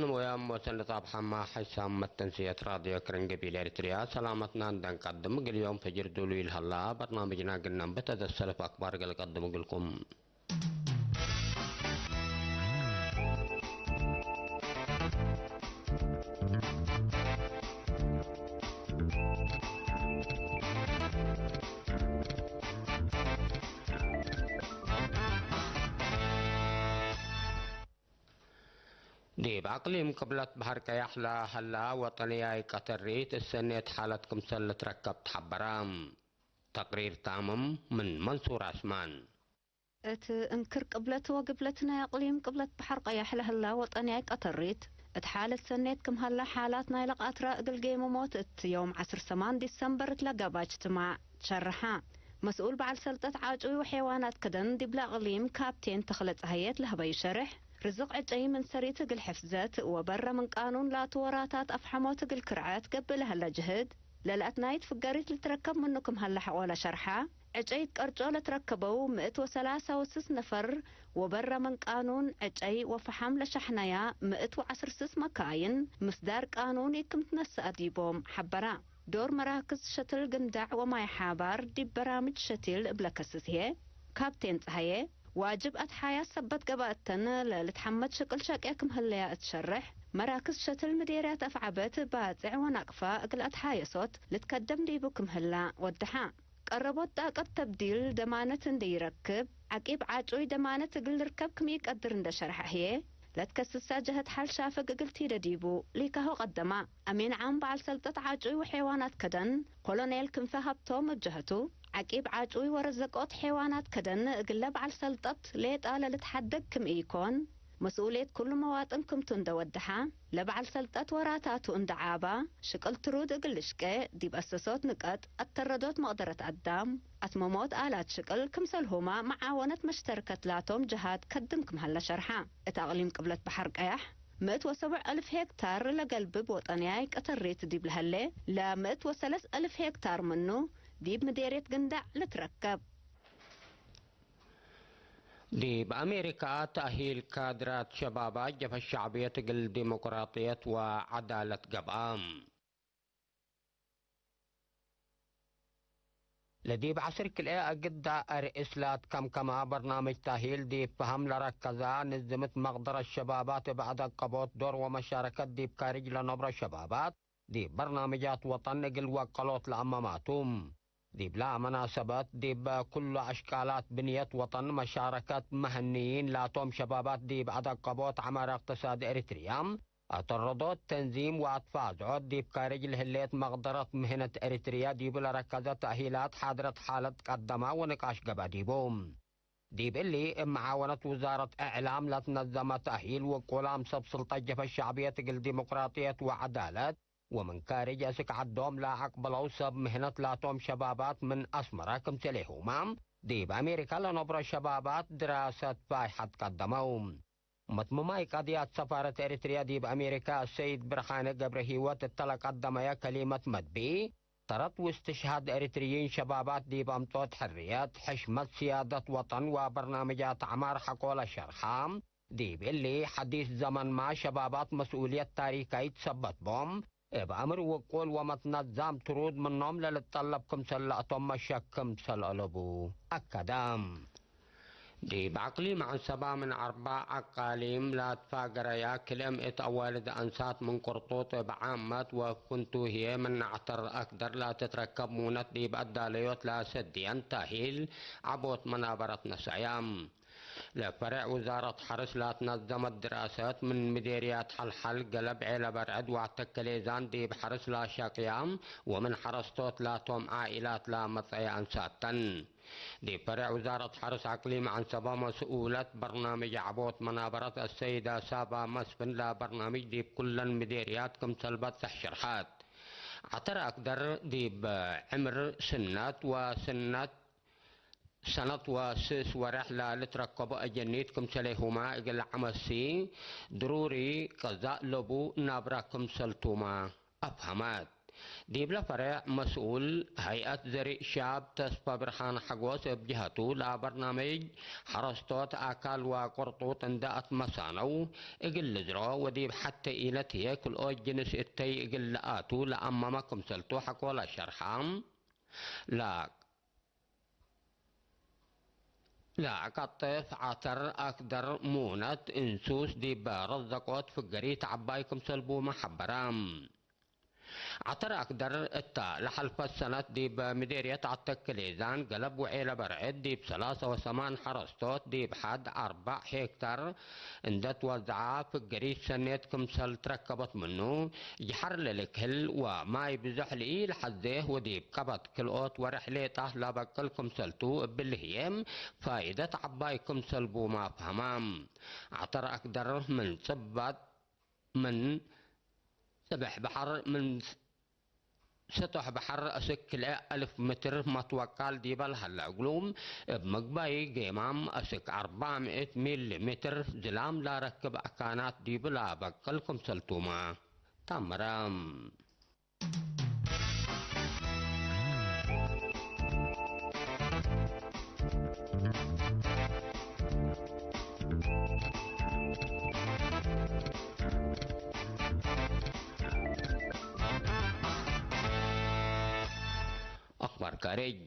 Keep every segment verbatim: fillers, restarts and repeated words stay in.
ወያም ወሰንድ ጻብሐማ ሐይሳም መተንስየት ራድዮ ክርን ገቢል ኤሪትርያ ሰላመትና እንደንቀድም፣ እግል ዮም ፈጅር ዱሉይ ለሀላ በርናምጅና እግል ነንብት አሰልፍ አክባር እግል ቀድም እግልኩም። ዲብ አቅሊም ቅብለት በሐር ቀያሕ ለሀላ ወጠንያይ ቀተሪት እሰኔት ሓለት ክምሰል ልትረከብ ተሐበረ። ተቅሪር ታምም ምን መንሱር አስማን። እት እንክር ቅብለት ወግብለት ናይ አቅሊም ቅብለት በሐር ቀያሕ ለሀላ ወጠንያይ ቀተሪት፣ እት ሓለት ሰኔት ክም ሀላ ሓላት ናይለ ቃትራ እግል ጌምሞት እት ዮም ዐስር ሰማን ዲሰምበር እት ለገብአ እጅትማዕ ሸርሐ። መስኡል በዐል ሰልጠት ዓጩይ ወሐይዋናት ከደን ዲብለ አቅሊም ካፕቴን ተክለ ጸሃየ እት ለሀበዩ ሸርሕ፣ ርዝቅ ዕጨይ ምን ሰሪት እግል ሕፍዘት ወበረ ምን ቃኑን ላቱ ወራታት አፍሐሞት እግል ክርዐት ገብእ ለሀለ ጅህድ፣ ለለአትናይት ፍገሪት ልትረከብ ምኑ ክም ሀለ ሐቆለ ሸርሐ። ዕጨይት ቀርጮ ለትረከበው ምእት ወሰላሳ ወስስ ነፈር፣ ወበረ ምን ቃኑን ዕጨይ ወፈሓም ለሸሕነያ ምእት ወዐስር ስስ መካይን፣ ምስዳር ቃኑኒ ክም ትነሰአ ዲቦም ሐበራ። ዶር መራክዝ ሸትል ግንዳዕ ወማይ ሓባር ዲብ በራምጅ ሸቲል እብ ለከስስ ህዬ፣ ካፕቴን ጸሃየ፣ ዋጅብ አትሓያ ሰበት ገብአተን ለልትሐመድ ሽቅል ሸቄ ክም ህለያ እት ሸርሕ፣ መራክዝ ሸትል ምዴርያት አፍዐበት ባጽዕ ወናቅፋ እግል አትሓየሶት ልትከደም ዲቡ ክም ህላ ወደሓ። ቀረቦት ጣቀት ተብዲል ደማነት እንዴ ይረክብ፣ ዐቂብ ዓጩይ ደማነት እግል ልርከብ ክም ኢቀድር እንዴ ሸርሐ ህዬ፣ ለትከስሳ ጀህት ሐል ሻፍግ እግል ቲደ ዲቡ ሊካሆ ቀደማ። አሚን ዓም በዐል ሰልጠት ዓጩይ ወሐይዋናት ከደን ኮሎኔል ክንፈ ሀብቶም እብ ጀህቱ፣ ዐቂብ ዓጩይ ወረዘቆት ሐይዋናት ከደን እግለ በዐል ሰልጠት ሌጣ ለልትሐደግ ክም ኢኮን፣ መስኡልየት ኩሉ መዋጥን ክምቱ እንዴ ወደሐ፣ ለበዐል ሰልጠት ወራታቱ እንዴ ዓባ፣ ሽቅል ትሩድ እግል ልሽቄ፣ ዲብ አሰሶት ንቀጥ፣ አተረዶት መቅደረት አዳም፣ አትመሞት አላት ሽቅል ክምሰልሁመ መዓወነት መሽተርከት ላቶም ጀሃት ከድም ክም ሀለ ሸርሐ። እት አቅሊም ቅብለት በሐር ቀያሕ፣ ምእት ወሰቡዕ አልፍ ሄክታር ለገልብብ ወጠንያይ ቀተሪት ዲብ ለሀሌ፣ ለምእት ወሰለስ አልፍ ሄክታር ምኑ፣ ዲብ ምዴርየት ግንዳዕ ልትረከብ። ዲብ አሜሪካ፣ ተእሂል ካድራት ሸባባት ጀብሀት ሸዕብየት እግል ዲሞቅራጥየት ወዐዳለት ገብአ። ለዲብ ዐስር ክልኤ አግዳ አርእስ ለአትከምከመ በርናምጅ ተእሂል ዲብ ፈሀም ለረከዘ፣ ንዝምት መቅደረት ሸባባት እብ አደቀቦት ዶር ወመሻረከት ዲብ ካርጅ ለነብረ ሸባባት፣ ዲብ በርናምጃት ወጠን እግል ወቀሎት ለአመማቱ። ዲብላ መናሰበት፣ ዲብ ኩሉ አሽቃላት ብንየት ወጠን መሻረከት መህንይን ላቶም ሸባባት ዲብ አደቀቦት ዐማር እቅትሳድ ኤሪትርያ፣ አተረዶት ተንዚም ወአትፋዝዖት ዲብ ካርጅ ለህሌት መቅደረት ምህነት ኤሪትርያ ዲቡ ለረከዘ ተእሂላት ሓድረት ሓለት ቀደማ ወንቃሽ ገብአ ዲቡ። ዲብ እሊ፣ እብ መዓወነት ውዛረት እዕላም ለትነዘመ ተእሂል፣ ውቁላም ሰብ ስልጠት ጀብሀት ሸዕብየት እግል ዲሞቅራጥየት ወዐዳለት፣ ወምን ካርጅ አስክ ዐዶም ለአቅበለው ሰብ ምህነት ላቶም ሸባባት ምን አስመረ ክምሰሌሁመ፣ ዲብ አሜሪካ ለነብሮ ሸባባት ድራሰት ፋይሐት ቀደመው። መትምማይ ቀድያት ሰፋረት ኤሪትርያ ዲብ አሜሪካ አሰይድ ብርሃነ ገብረሂወት እተ ለቀደመየ ከሊመት መድቢ፣ ተረት ውስትሽሃድ ኤሪትርይን ሸባባት ዲብ አምጦት ሕርየት፣ ሕሽመት፣ ስያደት ወጠን ወበርናምጃት ዐማር ሐቆለ ሸርሐ። ዲብ እሊ፣ ሐዲስ ዘመንመ ሸባባት መስኡልየት ታሪካይት ሰበት ቦም፣ እብ አምር ውቁል ወመትነዛም ትሩድ ምኖም ለልትጠለብ ክምሰል ለአቶም መሸክ ክምሰል አለቡ አከደ። ዲብ አቅሊም ዐንሰባ ምን አርበዕ አቃሊም ለአትፋገረያ ክልኤ ምእት አዋልድ አንሳት ምን ቅርጡጥ እብ ዓመት ወፍንቱ ህዬ ምን ነዕተር አክደር ለትትረከብ ሙነት ዲብ አዳለዮት ለአሰድየን ተእሂል ዐቦት መናበረት ነሰአያ። ለፈሬዕ ውዛረት ሐርስ ላትነዘመት ድራሰት፣ ምን ምዴርያት ሐልሐል፣ ገለብዔ ለበርዕድ ወአተከሌዛን ዲብ ሐርስ ላሻቅያ፣ ወምን ሐረስቶት ላቶም ዓኢላት ለመጽአየ አንሳት ተን። ዲብ ፈሬዕ ውዛረት ሐርስ አቅሊም ዐንሰበ መስኡለት በርናምጅ ዐቦት መናበረት አሰይደ ሳባ መስፍን፣ ለበርናምጅ ዲብ ኩለን ምዴርያት ክምሰል በጽሕ ሽርሐት። ዐተር አክደር ዲብ ዕምር ስነት ወስነት ሰነት ወስስ ወሬሕ ለልትረከቦ አጀኒት ክምሰሌሁመ እግል ዐመሲ ድሩሪ ቀዛእ ለቡ ናብረ ክምሰልቱመ አፍሀመት። ዲብለ ፈሬዕ መስኡል ሀይአት ዘሪእ ሻብ ተስፈ ብርሃን ሐጎስ እብ ጀሀቱ፣ ለበርናምጅ ሐረስቶት አካል ወቅርጡጥ እንደ አትመሳነው እግል ልዝሮ ወዲብ ሐቴ ኢነት ህዬ ክልኦት ጅንስ እተይ እግል ለአቱ ለአመመ ክምሰልቱ ሐቆለ ሸርሐ። ለ ለአቀጥፍ ዐተር፣ አክደር፣ ሙነት፣ እንሱስ ዲብ ረዘቆት ፍገሪት ዐባይ ክምሰል ቡመ ሐበረ። ዐተር አክደር እተ ለሐልፈት ሰነት ዲብ ምዴርየት ዐተክ ሌዛን ገለብ ውዔለ በርዕድ ዲብ ሰላሰ ወሰማን ሐረስቶት ዲብ ሐድ አርበዕ ሄክታር እንደ ትወዘዐ ፍገሪት ሰኔት ክምሰል ትረከበት ምኑ፣ ጀሐር ለልክህል ወማይ ብዞሕ ለኢለሐዜ ወዲብ ቀበት ክልኦት ወርሕ ሌጣ ለበቅል ክምሰልቱ እብሊ ህዬ ፋይደት ዐባይ ክምሰል ቡመ አፍሀመ። ዐተር አክደር ምን ጽበጥ፣ ምን ጽብሕ በሐር፣ ምን ስጦሕ በሐር አስክ ክልኤ አልፍ ምትር መትወቃል ዲበ ለሀለ እግሉ፣ እብ ምግባይ ጌማም አስክ አርበዕ ምእት ሚሊ ሜትር ዝላም ለረክብ አካናት ዲቡ ለበቅል ክምሰልቱመ ተአምረ። አክባር ካሬጅ።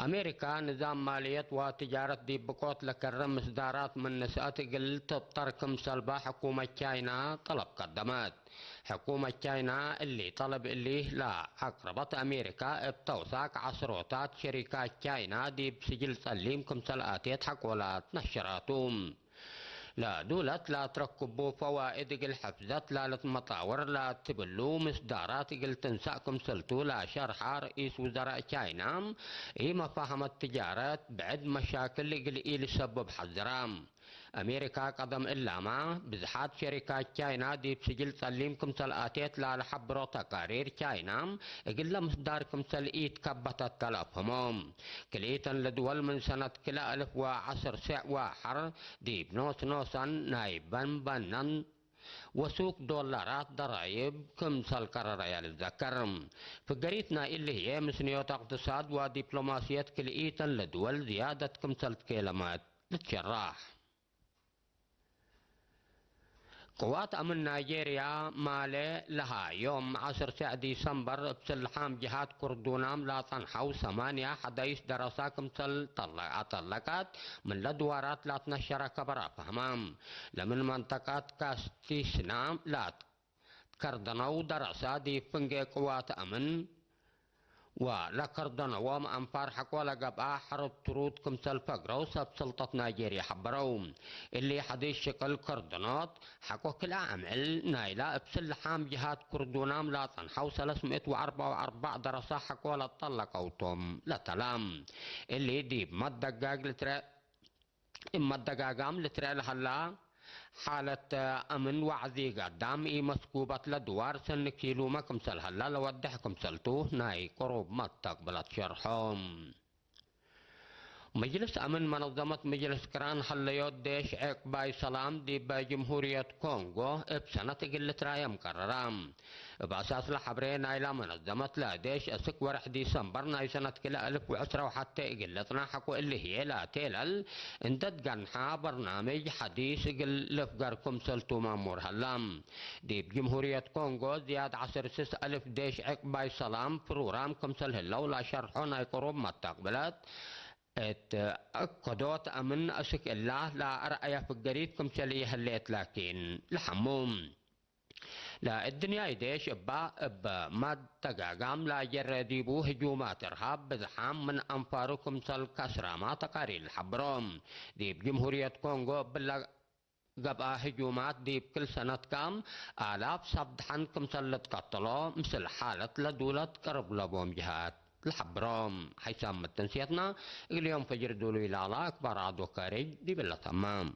አሜሪካ፣ ንዛም ማልየት ወትጃረት ዲብ ብቆት ለከረ ምስዳራት ምን ንስአት እግል ትብጠር ክምሰልባ ሕኩመት ቻይና ጠለብ ቀደመት። ሕኩመት ቻይና እሊ ጠለብ እሊ ለአቅረበት አሜሪካ፣ እብ ተውሳክ ዐስሮታት ሸሪካት ቻይና ዲብ ስጅል ጸሊም ክምሰል አቴት ሐቆላት ነሸራቱ። ለዱለት ለአትረክቡ ፈዋእድ እግል ሕፍዘት ላልትመጣወር ለትብሉ ምስዳራት እግል ትንሳእ ክምሰልቱ ለሸርሐ ርኢስ ውዘራእ ቻይና፣ ኢመፋሀመት ትጃረት ብዕድ መሻክል እግል ኢልሰብብ ሐዝራ። አሜሪካ ቀደም እላመ፣ ብዝሓት ሸሪካት ቻይና ዲብ ስጅል ጸሊም ክምሰል አቴት ላልሐብሮ ተቃሪር ቻይና፣ እግለ ምስዳር ክምሰል ኢትከበተት ከለአፍህሞ። ክልኢተን ለድወል ምን ሰነት ክልኤ አልፍ ወዐስር ሴዕ ወሐር ዲብ ኖስ ኖሰን ናይ በንበነን ወሱቅ ዶላራት ደራይብ ክምሰል ቀረረየ ልትዘከር። ፍገሪት ናይ እሊ ህዬ ምስንዮት እቅትሳድ ወዲፕሎማስየት ክልኢተን ለድወል ዝያደት ክምሰል ትኬለመት ልትሸራሕ። ቅዋት አምን ናይጄርያ ማሌ ለሀ ዮም ዐስር ሴዕ ዲሰምበር እብ ስልሓም ጅሃት ኩርዱናም ላጸንሐው ሰማንያ ሐዳይስ ደረሳ ክምሰል ጠለ-፣ አጠለቀት ምን ለድዋራት ላትነሸረ ከበረ ፈህመ። ለምን መንጠቀት ካስቲስና ላት ከርደነው ደረሰ ዲብ ፍንጌ ቅዋት አምን ወለከርደነዎም አንፋር ሐቆ ለገብአ ሐርብ ትሩድ ክምሰል ፈግረው ሰብ ስልጠት ናይጄርያ ሐበረው። እሊ ሐዲስ ሽቅል ከርደኖት ሐቆ ክልአ አምዕል ናይላ እብ ስልሓም ጅሃት ኩርዱናም ላጸንሐው ሰለስ ምእት ወአርበዕ ወአርበዕ ደረሰ ሐቆ ለጠለቀው ቶም ለተላ። እሊ ዲብ መደጋግ ልትረ እብ መደጋጋም ልትረአ ለሀላ፣ ሓለት አምን ወዐዚ ጋዳም ኢመስኩበት ለድዋር ሰኒ ኪሉመ ክምሰል ሀላ ለወድሕ ክምሰልቱ ናይ ቅሩብ መተቅብለት ሸርሖ። መጅልስ አምን መነዘመት መጅልስ ቅራን ሀለዮት ዴሽ ዔቅባይ ሰላም ዲበ ጅምሁርየት ኮንጎ እብ ሰነት እግል ልትራየም ቀረራ። እብ አሳስ ለሐብሬ ናይላ መነዘመት ለዴሽ፣ እስክ ወርሕ ዲሰምበር ናይ ሰነት ክልኤ አልፍ ወዕስራ ወሐቴ እግል ልጽናሕ ሐቆ እሊ ህዬ ላቴለል እንደ ትገንሐ በርናምጅ ሐዲስ እግል ልፍገር ክምሰልቱ ማሙር ሀላ። ዲብ ጅምሁርየት ኮንጎ ዝያድ ዐስር ስስ አልፍ ዴሽ ዕቅባይ ሰላም ፕሩራም ክምሰል ህለው ለሸርሖ ናይ ቅሩብ መተቅብለት እት እከዶት አምን እስክ እላ ለአርአየ ፍገሪት ክምሰል ይህሌት ላኪን ለሐሙ። ለእድንያይ ዴሽ እባ እብ መደጋጋም ለጀረ ዲቡ ህጁማት እርሃብ ብዝሓም ምን አንፋሩ ክምሰል ከስራማ ተቃሪር ለሐብሮ። ዲብ ጅምሁርየት ኮንጎ እብለ ገብአ ህጁማት ዲብ ክል ሰነት ካም አላፍ ሰብ ደሐን ክምሰል ልትቀተሎ፣ ምስል ሓለት ለዱለት ቅርብ ለቦም ጅሃት ለሐብሮ። ሐይሳም መተንስየትና እግል ዮም ፈጅር ዱሉይ ላላ አክባር አዶ ካሬጅ ዲብለ ተማም።